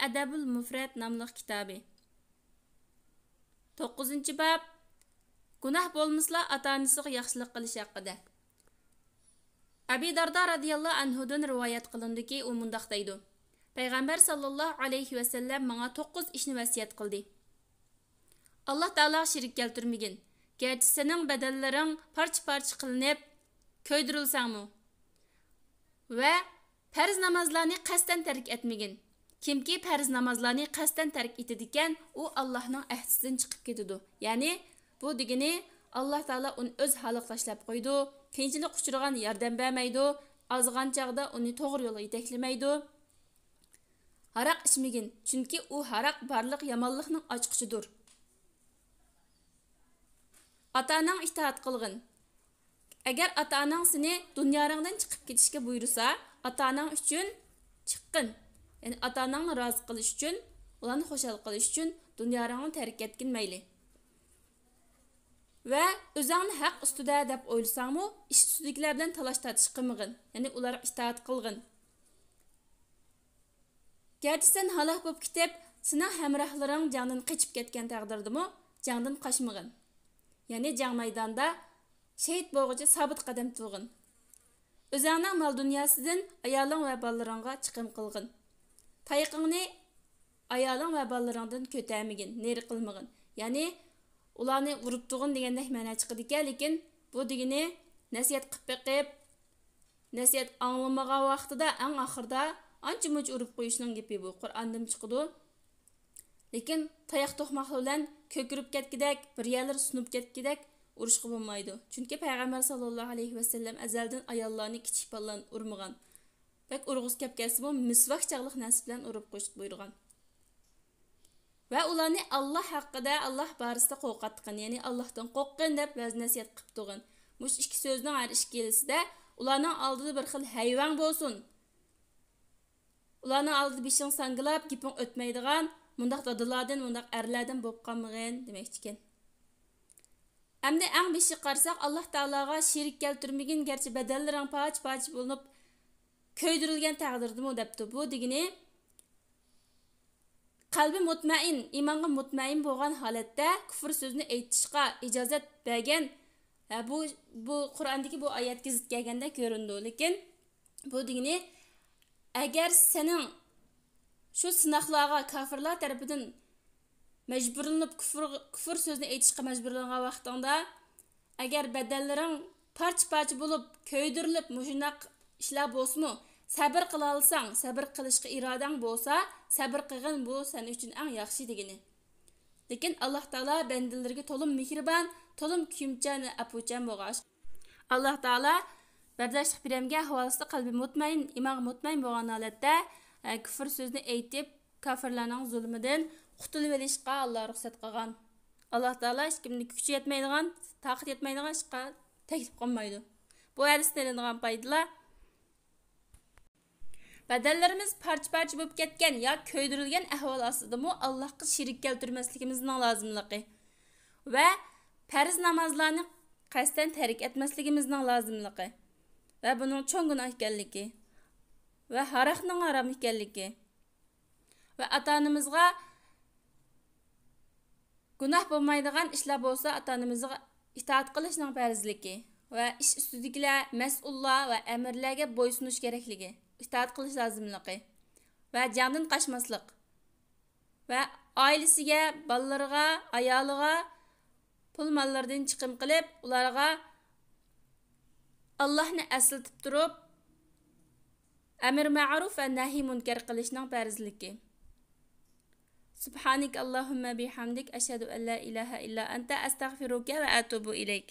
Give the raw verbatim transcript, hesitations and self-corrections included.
ئەدەبۇل مۇفرەد ناملىق كىتابى. توققۇزىنچى باب، گۇناھ بولمىسىلا ئاتا-ئانىسىغا ياخشىلىق قىلىش ھەققىدە. ئەبى داردا رەزىياللاھۇ ئەنھۇدىن رىۋايەت قىلىنىدۇكى، ئۇ مۇنداق دەيدۇ: پەيغەمبەر ساللاللاھۇ ئەلەيھى ۋەسەللەم ماڭا توققۇز ئىشنى ۋەسىيەت قىلدى. ئاللاھ تائالاغا شېرىك كەلتۈرمىگىن. گەرچە سېنىڭ بەدەنلىرىڭ پارچە-پارچە قىلىنىپ، كۆيدۈرۈلسەڭمۇ. ۋە پەرز نامازلارنى قەستەن تەرك ئەتمىگىن. كىمكى پەرز نامازلارنى قەستەن تەرك ئېتىدىكەن، ئۇ ئاللاھنىڭ ئەھدىسىدىن چىقىپ كېتىدۇ. يەنى، بۇ دېگىنى، ئاللاھ تائالا ئۇنى ئۆز ھالىغا تاشلاپ قويىدۇ، قىيىنچىلىققا ئۇچرىغان ياردەم بەرمەيدۇ، ئازغان چاغدا ئۇنى توغرا يولغا يېتەكلىمەيدۇ. ھاراق ئىچمىگىن، چۈنكى ئۇ ھاراق بارلىق يامانلىقنىڭ ئاچقۇچىدۇر. ئاتا-ئاناڭغا ئىتائەت قىلغىن. ئەگەر ئاتا-ئاناڭ سېنى دۇنيارىڭدىن چىقىپ كېتىشكە بۇيرۇسا، ئاتا-ئاناڭ ئۈچۈن چىققىن. يەنى ئاتا-ئاناڭنى رازى قىلىش ئۈچۈن، ئۇلارنى خۇشال قىلىش ئۈچۈن دۇنيارىڭنى تەرك ئەتكىن مەيلى. ۋە ئۆزۈڭنى ھەق ئۈستىدە دەپ ئويلىساڭمۇ، ئىش ئۈستىدىكىلەر بىلەن تالاش-تارتىش قىلمىغىن، يەنى ئۇلارغا ئىتائەت قىلغىن. گەرچە سەن ھالاك بولۇپ كېتىپ، سېنىڭ ھەمراھلىرىڭ جەڭدىن قېچىپ كەتكەن تەقدىردىمۇ، جەڭدىن قاچمىغىن. يەنى جەڭ مەيدانىدا شېھىت بولغۇچە سابىت قەدەم تۇرغىن. ئۆزۈڭنىڭ مال-دۇنياسىدىن ئايالىڭ ۋە بالىلىرىڭغا چىقىم قىلغىن. تايىقىڭنى ئايالىڭ ۋە بالىلىرىڭدىن كۆتەرمىگىن، نېرى قىلمىغىن. يەنى ئۇلارنى ئۇرۇپ تۇرغىن دېگەندەك مەنە چىقىدىكەن، لېكىن بۇ دېگىنى نەسىھەت قىلىپ بېقىپ، نەسىھەت ئاڭلىمىغان ۋاقتىدا ئەڭ ئاخىرىدا ئانچە-مۇنچە ئۇرۇپ قويۇشنىڭ گېپى بۇ، قۇرئاندىمۇ چىقىدۇ. لېكىن تاياق توقماقلار بىلەن كۆكىرىپ كەتكۈدەك، بىر يەرلىرى سۇنۇپ كەتكۈدەك ئۇرۇشقا بولمايدۇ. چۈنكى پەيغەمبەر ساللاللاھۇ ئەلەيھى ۋەسەللەم ئەزەلدىن ئاياللارنى كىچىك بالىلارنى ئۇرمىغان. بەك ئۇرغۇسى كەپ كەلسىمۇ، مىسۋاك چاغلىق نەرسە بىلەن ئۇرۇپ قويۇشقا بۇيرۇغان. ۋە ئۇلارنى ئاللاھ ھەققىدە، ئاللاھ بارىسىدا قورقاتقىن، يەنى ئاللاھتىن قورققىن دەپ ۋەز-نەسىھەت قىلىپ تۇرغىن. مۇشۇ ئىككى سۆزنىڭ ھەر ئىككىلىسىدە ئۇلارنىڭ ئالدىدا بىر خىل ھەيۋەڭ بولسۇن. ئۇلارنىڭ ئالدىدا بېشىڭ ساڭگىلاپ، گېپىڭ ئۆتمەيدىغان مۇنداق دادىلاردىن، مۇنداق ئەرلەردىن بولۇپ قالمىغىن دېمەكچىكەن. ئەمدى ئەڭ بېشىغا قارىساق، ئاللاھ تائالاغا شېرىك كەلتۈرمىگىن، گەرچە بەدەنلىرىڭ پارچە-پارچە بولۇنۇپ، كۆيدۈرۈلگەن تەقدىردىمۇ دەپتۇ. بۇ دېگىنى، قەلبى مۇتمەئىن، ئىمانغا مۇتمەئىن بولغان ھالەتتە كۇفر سۆزىنى ئېيتىشقا ئىجازەت بەرگەن، ھە، بۇ، بۇ قۇرئاندىكى بۇ ئايەتكە زىت كەلگەندەك كۆرۈنىدۇ. لېكىن بۇ دېگىنى، ئەگەر سېنىڭ شۇ سىناقلارغا كافىرلار تەرىپىدىن مەجبۇرلىنىپ كۇفر، كۇفر سۆزىنى ئېيتىشقا مەجبۇرلانغان ۋاقتىڭدا، ئەگەر بەدەنلىرىڭ پارچە-پارچە بولۇپ، كۆيدۈرۈلۈپ، مۇشۇنداق ئىشلار بولسىمۇ، سەبىر قىلالىساڭ، سەبىر قىلىشقا ئىرادەڭ بولسا، سەبىر قىلغىن، بۇ سەن ئۈچۈن ئەڭ ياخشى دېگىنى. لېكىن ئاللاھ تائالا بەندىلىرىگە تولىمۇ مېھرىبان، تولىمۇ كۆيۈمچان ۋە ئەپۇچان بولغاچ، ئاللاھ تائالا بەرداشلىق بېرەمگە ھاۋالىسىدا قەلبى مۇتمەئىن، ئىمانغا مۇتمەئىن بولغان ھالەتتە، ئە، كۇفر سۆزىنى ئېيتىپ، كافىرلارنىڭ زۇلمىدىن قۇتۇلۇۋېلىشقا ئاللاھ رۇخسەت قىلغان. ئاللاھ تائالا ھېچكىمنىڭ كۈچى يەتمەيدىغان، تاقىتى يەتمەيدىغان ئىشقا تەكلىپ قىلمايدۇ. بۇ ھەدىستىن ئېلىنغان پايدىلار. بەدەنلىرىمىز پارچە-پارچە بولۇپ كەتكەن يا كۆيدۈرۈلگەن ئەھۋال ئاستىدىمۇ ئاللاھقا شېرىك كەلتۈرمەسلىكىمىزنىڭ لازىملىقى ۋە پەرز نامازلارنى قەستەن تەرك ئەتمەسلىكىمىزنىڭ لازىملىقى ۋە بۇنىڭ چوڭ گۇناھ ئىكەنلىكى ۋە ھاراقنىڭ ھارام ئىكەنلىكى ۋە ئاتا-ئانىمىزغا گۇناھ بولمايدىغان ئىشلار بولسا، ئاتا-ئانىمىزغا ئىتائەت قىلىشنىڭ پەرزلىكى ۋە ئىش ئۈستىدىكىلەر، مەسئۇللار ۋە ئەمىرلەرگە بويسۇنۇش كېرەكلىكى، ئىتائەت قىلىش لازىملىقى ۋە جەڭدىن قاچماسلىق ۋە ئائىلىسىگە، بالىلىرىغا، ئايالىغا پۇل-ماللىرىدىن چىقىم قىلىپ، ئۇلارغا ئاللاھنى ئەسلىتىپ تۇرۇپ، ئەمر مەرۇف ۋە نەھي مۇنكەر قىلىشنىڭ پەرزلىكى. سبحانك اللهم بحمدك، أشهد أن لا إله إلا أنت، أستغفرك وأتوب إليك.